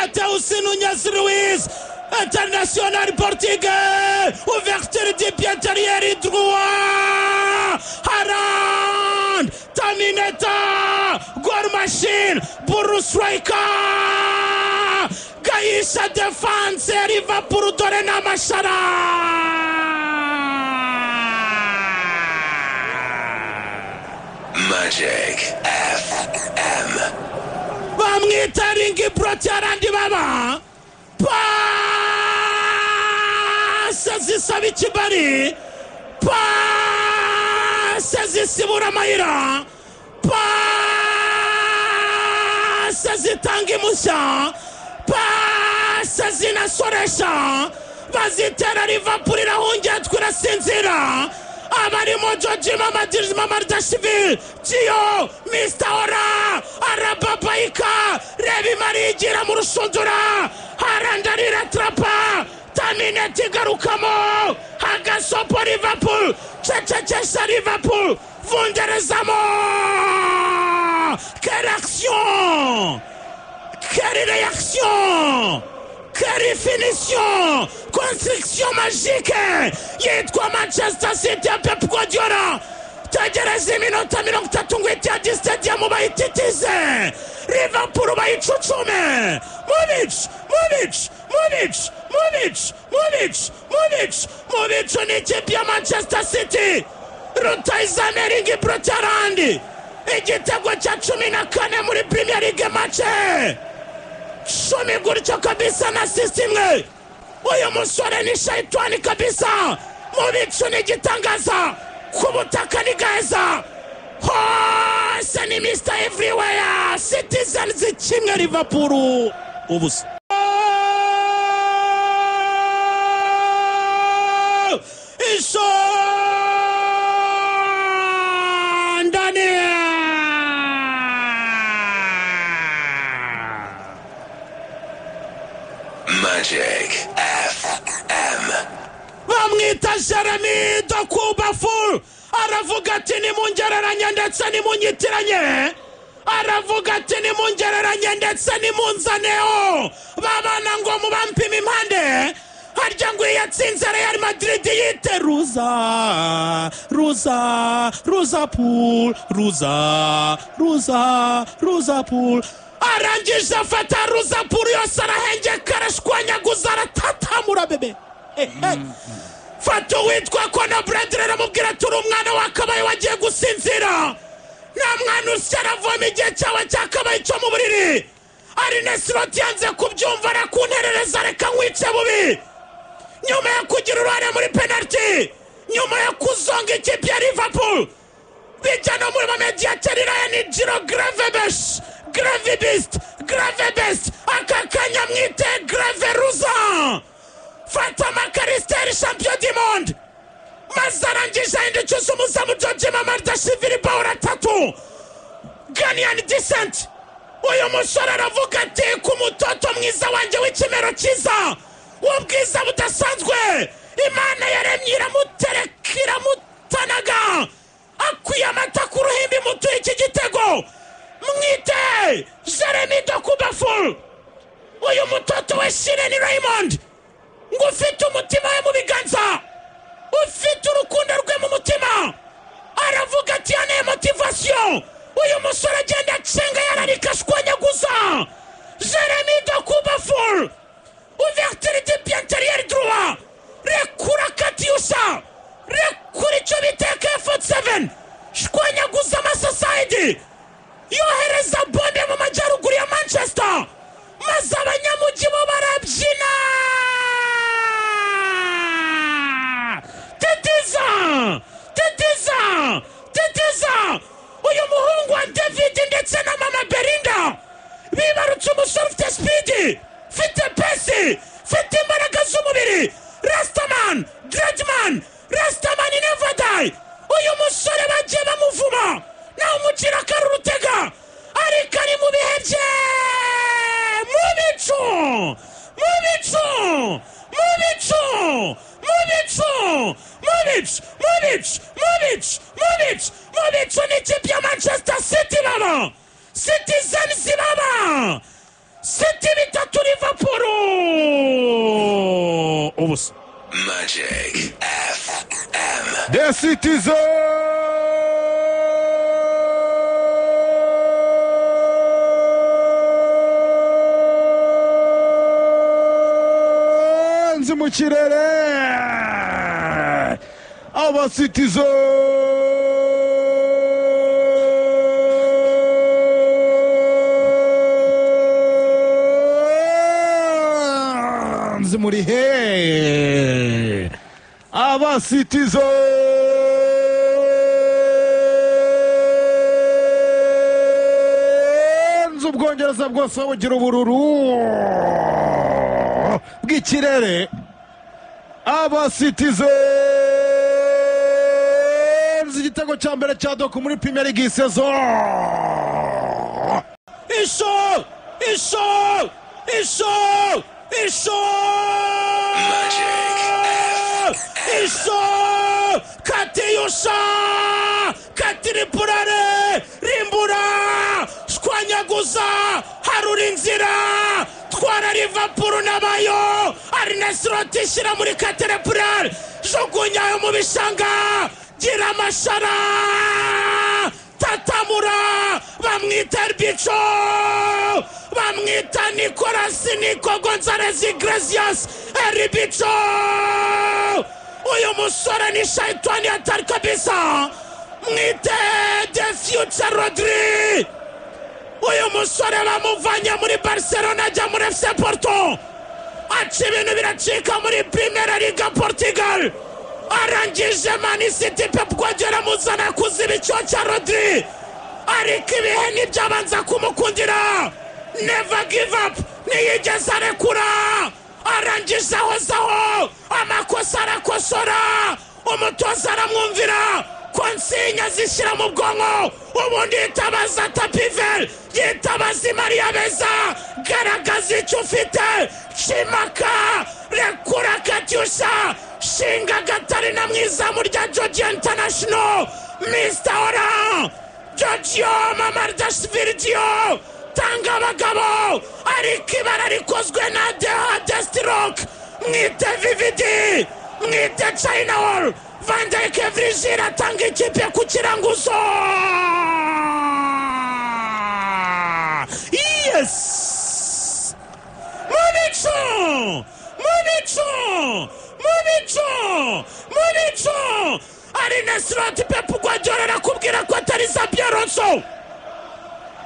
Mateus Nunes Luiz, international portugais, ouverture du pied intérieur droit, Haaland, Terminator, goal machine, Buru striker, Gaisha defense ya Liverpool dore n'amashara. Magic FM. Bamwita Ringi Broti arandi baba pase zisaba ikibari, pase zisibura amayira, pase zitanga imushya, pase zinasoresha, bazitera Liverpool irahungira twirasinzira. Abarimo George Mamardashvili, Gio, Mr. Ora, arababayika, reba imari igira mu rushundura, harandarira trapa, Tamineti igarukamo, hagasopo Liverpool, cecekesha Liverpool, vunderezamo. Quelle action! Quelle réaction! Quelle finition! Construction magique! Yitwa Manchester City ya Pep Guardiola! Tegereza iminota 30 ngo Etihad Stadium bayititize! Liverpool bayicucume! Munich! Munich! Munich! Munich! Munich! Munich! Munich ni ikipe ya Manchester City! Rutahizamu Erling Braut Haaland! Igitego cya 14 muri Premier League match! 10 gutyo kabisa na assist imwe. Uyu musore ni shaitani kabisa, mu bicu ni igitangaza, ku butaka ni gaheza, hose ni Mr Everywhere. Citizens kimwe Liverpool ubusa. Ishondani Magic FM. Bamwita Jeremy Doku-Baful, aravuga ati nimungereranye ndetse nimunyitiranye, aravuga ati nimungereranye ndetse nimunzaneho babana ngo mubampime impande. Harya ngo yatsinze Real Madrid yite Ruza Ruza Ruza Pool Ruza Ruza Ruza Pool, arangije afata Ruza Pool yose arahengeka arashwanyaguza aratatamura bebe. Fata uwitwa Conor Bradley aramubwira ati uri umwana wakabaye wagiye gusinzira, nta mwana usya aravoma igihe cyawe cyakabaye cyo mu buriri. Arne Slot yanze kubyumva arakunterereza reka nkwice bubi. Nyuma yo kugira uruhare muri penalty, nyuma yo kuzonga ikipe ya Liverpool, bijya no muri bamediateri Ryan Giro Gravebesh, Gravebist, Gravebest, aka kanya mwite Graveruza. Fata Makaristeri champion du monde, maze arangije ahindukiza umuzamu George Mamardashvili bawura 3 Ghanaian descent. Uyu musore aravuga ati ku mutoto mwiza wanjye w'ikimero cyiza w'ubwiza budasanzwe, Imana yaremye iramutereka iramutanaga, akwiye amata ku ruhimbi mutuye iki gitego. Mwite Jeremy Doku-Baful, uyu mutoto we Shireni Raymond, ngo ufite umutima we mu biganza, ufite urukundo rwe mu mutima, aravuga ati ya motivation. Uyu musore agenda acenga yararika ashwanyaguza. Jeremy Doku-Baful, ouverture du pied intérieur droit, rekura Katyusha, rekura icyo bita AK-47, shwanyaguza amasasayidi, yohereza bombe mu majyaruguru ya Manchester, maze abanyamujyi bo barabyina. Titiza titiza titiza. Uyu muhungu wa David ndetse na mama Belinda bibarutse umusore ufite speed, ufite pesi, ufite imbaraga z'umubiri, Rastaman, Dreadman, Rastaman never die. Uyu musore bagiye bamuvuma nawe umucira akari urutega, ariko ari mu bihe bye, mu bicu, mu bicu, mu bicu, mu bicu, mu bicu, mu bicu, mu bicu, mu bicu, mu bicu ni ikipe ya Manchester City baba, Citizens baba, City 3 Liverpool ubusa. Magic FM. The Citizens mu kirere, aba Citizens muri he, aba Citizens Ubwongereza bwose bugira ubururu bw'ikirere. Aba Citizens igitego cya mbere cya Doku muri Premier League saison. Isho isho isho isho isho Katiyusha katiripurare rimbura shwanyaguza harura inzira twara Liverpool n'abayo. Arne Slot ishyira muri katerepurare, jugunyayo mu bishanga, gira amashara tatamura. Bamwita Erbico, bamwita Nicolas Nico Gonzalez Iglesias Erbico. Uyu musore ni shaitani hatari kabisa, mwite the future Rodri. Uyu musore bamuvanye muri Barcelona ajya muri FC Porto, aca ibintu biracika muri Primera Liga Portugal, arangije Man City. Pep Guardiola amuzana kuziba icyo cya Rodri, ariko ibihe ntibyabanza kumukundira. Never give up, ntiyigeze arekura, arangije ahozaho amakosa arakosora, umutoza aramwumvira, konsinya zishyira mu bwonko. Ubundi yitabaza tapivel, yitabaza imariya beza, garagaza icyo ufite, cimaka, rekura Katyusha, shinga Gatarina mu izamu rya Georgia International, Mr Oran Giorgio Mamardashvili Dio, tanga abagabo. Ariko ibara rikozwe na Deha Destrock, mwite VVD, mwite China Wall. Van Dijk Virgil atanga ikipe ku kiranguzo. Yes! Munico! Munico! Munico! Munico! Arne Slot, Pep Guardiola arakubwira ko atari Xabi Alonso.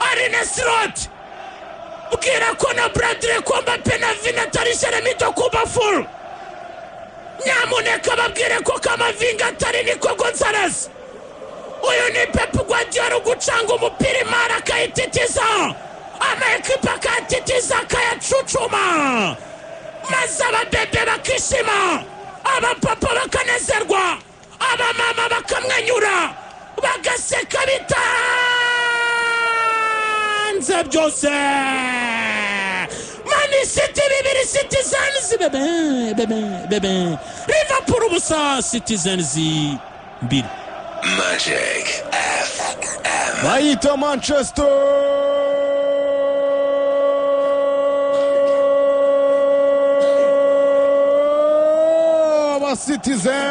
Arne Slot bwira ko na Bradley Mbappe na Vini atari Jeremy Doku Baful. Nyamuneka babwire ko Kamavinga atari Nico Gonzalez. Uyu ni Pep Guardiola ugucanga umupira imara akayititiza, amaekipe akayatitiza akayacucuma, maze ababebe bakishima, abapapa bakanezerwa, abamama bakamwenyura, bagaseka bitanze byose. Man City 2 Citizens bebe bebe bebe, Liverpool ubusa, Citizens 2. Magic FM. Bayita Manchester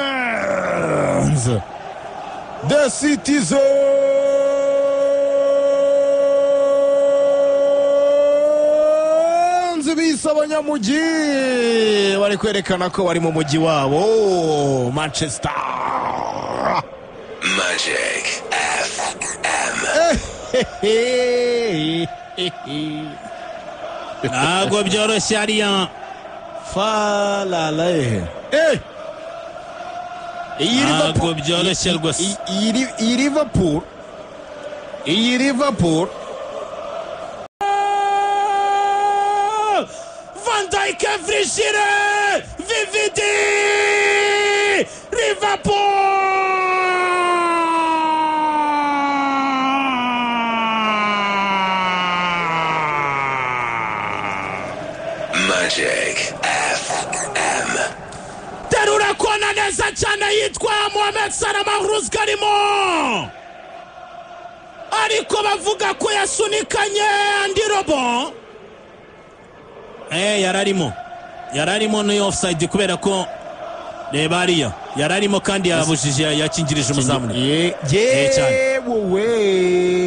Citizens, The Citizens bise abanyamujyi, bari kwerekana ko bari mu mujyi wabo Manchester. Magic FM. Ntabwo byoroshye hariya. Falala eh. Ntabwo byoroshye rwose. Iyi Liverpool, iyi Liverpool. Van Dijk Virgil VVD Liverpool. Magic FM. Terura kona neza cyane yitwa Mohamed Salah Mahrez karimo, ariko bavuga ko yasunikanye andi robo. Yararimo ni offside, kubera ko reba hariya yararimo kandi yabujije, yakingirije umuzamu. Ye Cyane. Yewe.